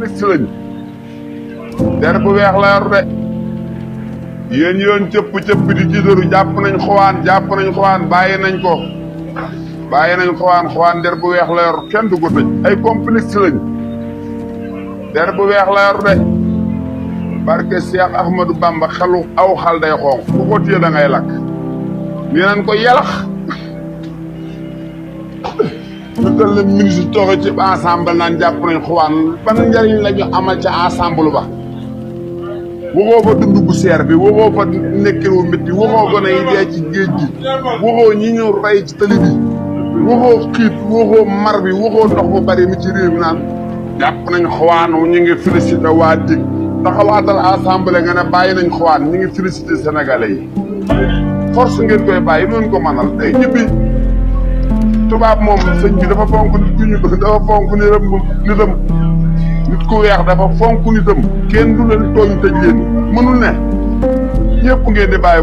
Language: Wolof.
complice lañ der bu weex la yor de yéen yoon cëpp di tiidaru jàpp nañ xawaan bàyyi nañ xawaan der bu weex la yor kenn du ko tëj ay complice lañ der bu weex la yor de barke Cheikh Ahmadou Bamba xelu aw xal day xonq ku ko téye da ngay lakk nii nañ ko yelax ñu dal leen ministre toog ci ensemble naan jàpp nañ xawaan ban njëriñ la ñu amal ca ensemble ba waxoo fa dund bu seer bi waxoo fa nekkin wu métti waxoo gone yi dee ci géej gi waxoo ñi ñu rey ci tali bi waxoo xiit waxoo mar bi waxoo ndox mu bari mi ci réew mi naan jàpp nañ xawaan ñu ngi félicité waa dig taxawaatal assemblée nga ne bàyyi nañ xawaan ñu ngi félicité sénégalais yi force ngeen koy bàyyi noonu ko manal day ñibbi tubaab moom sëñ bi dafa fonk nit ku ñu dafa fonk nitam nit ku weex dafa fonk nitam kenn du leen tooñ tëj leen mënul ne ñëpp ngeen di bàyyi